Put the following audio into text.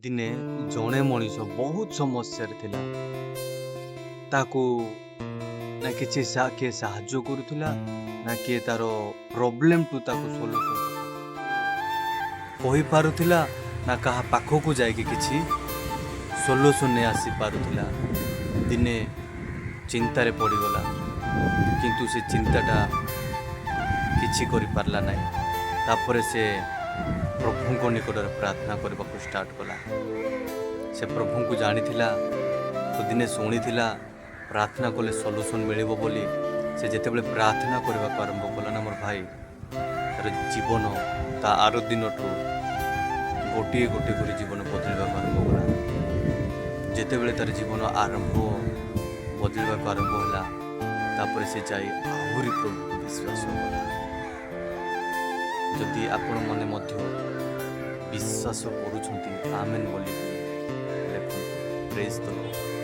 ଦିନେ ଜଣେ ମଣିଷ ବହୁତ ସମସ୍ୟାରେ ଥିଲା। ତାକୁ ନା କିଛି କିଏ ସାହାଯ୍ୟ କରୁଥିଲା, ନା କିଏ ତାର ପ୍ରୋବ୍ଲେମଠୁ ତାକୁ ସଲ୍ୟୁସନ୍ କହିପାରୁଥିଲା, ନା କାହା ପାଖକୁ ଯାଇକି କିଛି ସଲ୍ୟୁସନ୍ ନେଇ ଆସିପାରୁଥିଲା। ଦିନେ ଚିନ୍ତାରେ ପଡ଼ିଗଲା, କିନ୍ତୁ ସେ ଚିନ୍ତାଟା କିଛି କରିପାରିଲା ନାହିଁ। ତାପରେ ସେ ପ୍ରଭୁଙ୍କ ନିକଟରେ ପ୍ରାର୍ଥନା କରିବାକୁ ଷ୍ଟାର୍ଟ କଲା। ସେ ପ୍ରଭୁଙ୍କୁ ଜାଣିଥିଲା ତ ଦିନେ ଶୁଣିଥିଲା, ପ୍ରାର୍ଥନା କଲେ ସଲ୍ୟୁସନ୍ ମିଳିବ ବୋଲି। ସେ ଯେତେବେଳେ ପ୍ରାର୍ଥନା କରିବାକୁ ଆରମ୍ଭ କଲା ନା ମୋର ଭାଇ, ତାର ଜୀବନ ତା ଆର ଦିନଠୁ ଗୋଟିଏ ଗୋଟିଏ କରି ଜୀବନ ବଦଳିବାକୁ ଆରମ୍ଭ କଲା। ଯେତେବେଳେ ତାର ଜୀବନ ବଦଳିବାକୁ ଆରମ୍ଭ ହେଲା, ତାପରେ ସେ ଯାଇ ଆହୁରି ପ୍ରଭୁକୁ ବିଶ୍ୱାସ କଲା। ଯଦି ଆପଣମାନେ ମଧ୍ୟ ବିଶ୍ୱାସ କରୁଛନ୍ତି, ଆମେନ୍ ବୋଲିକି ଲେଖନ୍ତୁ। Praise the Lord.